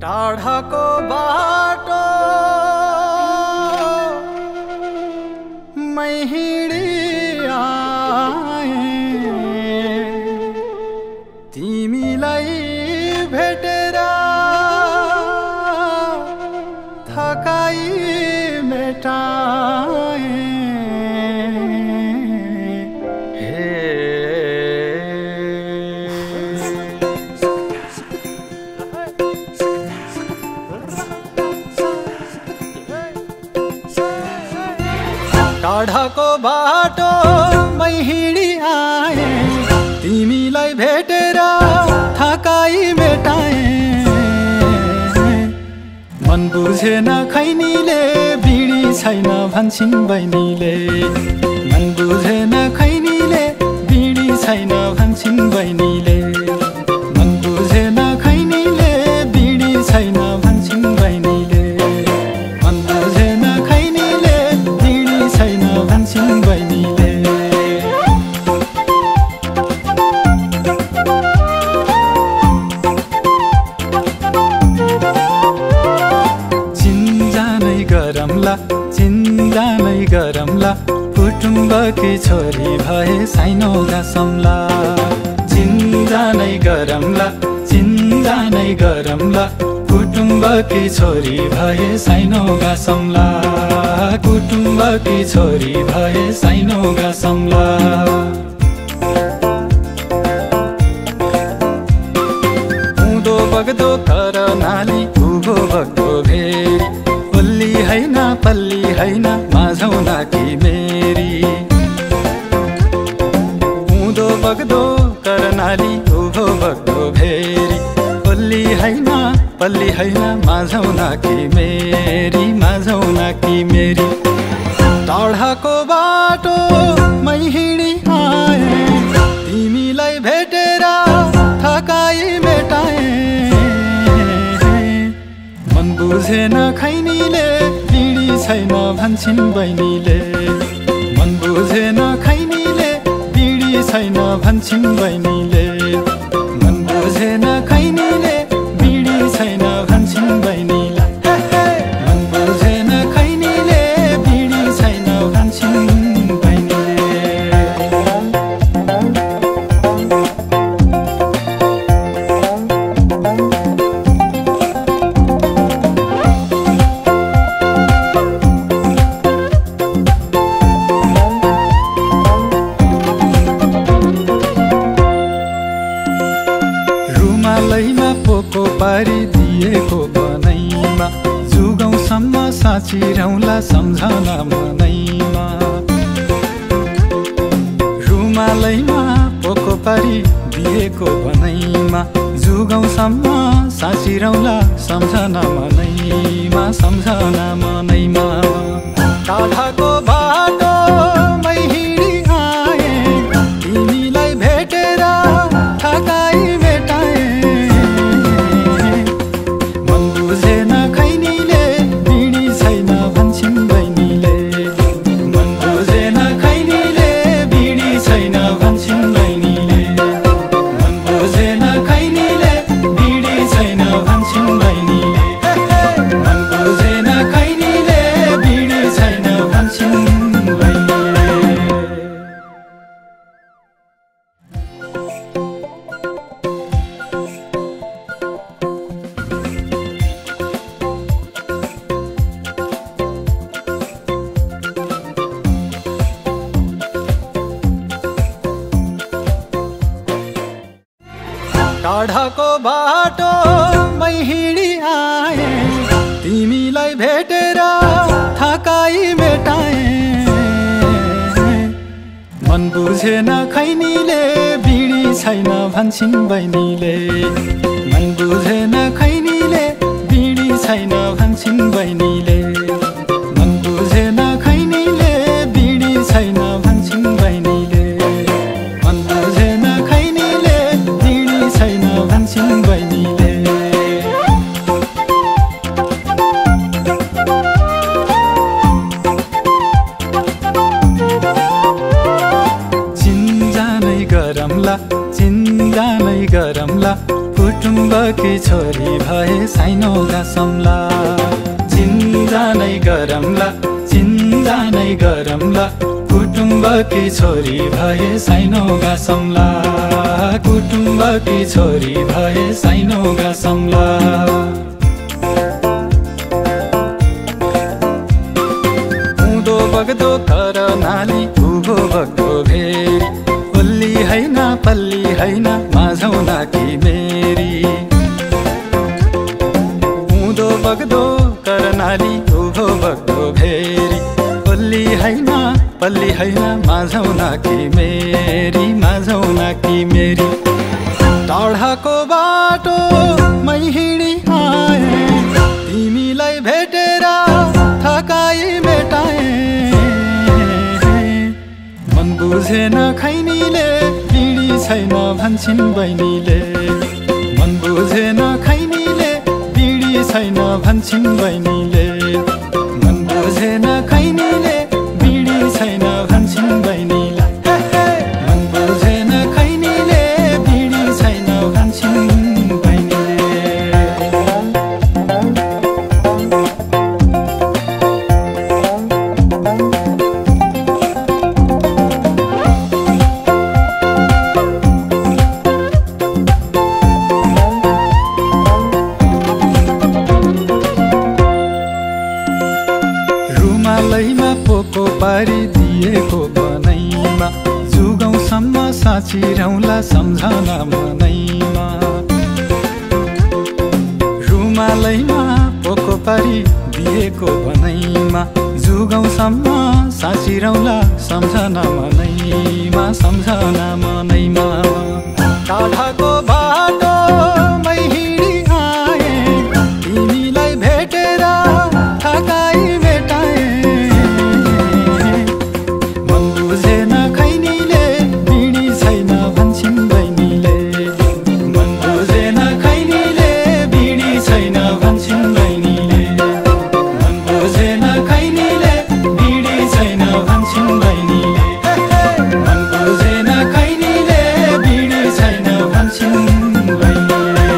टाढाको बाटो मै हिँडी आए, तिमीलाई भेटेर थकाइ मेटाए। टाढाको बाटो मै हिँडी आए, तिमीलाई भेटेर थकाइ मेटाए। मन बुझेन खैनीले बिडी छैन भन्छन् बहिनीले, मन बुझेन खैनीले बिडी छैन भन्छन् बहिनीले, मन बुझेन खैनीले बिडी छैन भन्छन् बहिनीले, मन बुझेन खैनीले बिडी छैन भन्छन् बहिनीले। चिन्जानै गरमला कुटुम्बकी छोरी भए साइनो गासम्ला। चिन्जानै गरमला कुटुम्बकी छोरी भए साइनो गासम्ला, कुटुम्बकी छोरी भए साइनो गासम्ला। उँधो बग्दो तर नाली उभो बग्दो भेरी, पल्ली हैन माझौ नाकी मेरी। उँधो बग्दो करनाली उभो बग्दो भेरी, पल्ली हैन माझौ नाकी मेरी, माझौ नाकी मेरी। टाढाको बाटो मै हिँडी आए, तिमीलाई भेटेर थकाइ मेटाए। मन बुझेन खैनीले बिडी छैन भन्छन् बहिनीले, मन बुझेन खैनीले बिडी छैन भन्छन् बहिनीले, मन बुझेन खैनीले बिडी छैन भन्छन् बहिनीले, मन बुझेन खैनीले बिडी छैन भन्छन् बहिनीले। रुमालैमा पोको पारिदिएको बनैमा, जुगौँसम्म साँचिरौँला सम्झना मनैमा। रुमालैमा पोको पारिदिएको बनैमा, जुगौँसम्म साँचिरौँला सम्झना मनैमा, सम्झना मनैमा। टाढाको बाटो मै हिँडी आए, तिमीलाई भेटेर थकाइ मेटाए। मन बुझेन खैनीले बिडी छैन भन्छन् बहिनीले, मन बुझेन खैनीले बिडी छैन भन्छन् बहिनीले, मन बुझेन खैनीले बिडी छैन भन्छन् बहिनीले, मन बुझेन खैनीले बिडी छैन भन्छन् बहिनीले। टाढाको बाटो मै हिँडी आए, तिमीलाई भेटेर थकाइ मेटाए। मन बुझेन खैनीले बिडी छैन भन्छन् बहिनीले, मन बुझेन खैनीले बिडी छैन भन्छन् बहिनीले, मन बुझेन खैनीले बिडी छैन भन्छन् बहिनीले, मन बुझेन खैनीले बिडी छैन भन्छन् बहिनीले। कुटुम्बकी छोरी भए साइनोगा सम्ला चिन्जानै गरमला चिन्जानै गरमला कुटुम्बकी छोरी भए साइनोगा सम्ला कुटुम्बकी छोरी भए साइनोगा सम्ला उँधो बग्दो तर नाली उँभो बग्दो भेरी ओल्ली हैन पल्ली हैन माझौ नाकी मेरी उँधो बग्दो तर नाली उँभो बग्दो भेरी ओल्ली हैन पल्ली हैन माझौ नाकी मेरी टाढाको बाटो मै हिँडी आए तिमीलाई भेटेर थकाइ मेटाए मन बुझेन खैनीले बिडी छैन भन्छिन् बहिनीले मन बुझेन खैनीले बिडी छैन भन्छिन् बहिनीले मन बुझेन खैनीले बिडी छैन भन्छिन् बहिनीले मन बुझेन खैनीले बिडी छैन भन्छिन् रुमालैमा पोको पारिदिएको बनैमा जुगौँसम्म साँचिरौँला सम्झना मनैमा रुमालैमा पोको पारिदिएको बनैमा जुगौँसम्म साँचिरौँला सम्झना मनैमा टाढाको बाटो मै हिँडी आए तिमीलाई भेटेर थकाइ मेटाए मन बुझेन खैनीले बिडी छैन भन्छिन् बहिनीले मन बुझेन खैनीले बिडी छैन भन्छिन् बहिनीले मन बुझेन खैनीले बिडी छैन भन्छिन् बहिनीले मन बुझेन खैनीले बिडी छैन भन्छिन् बहिनीले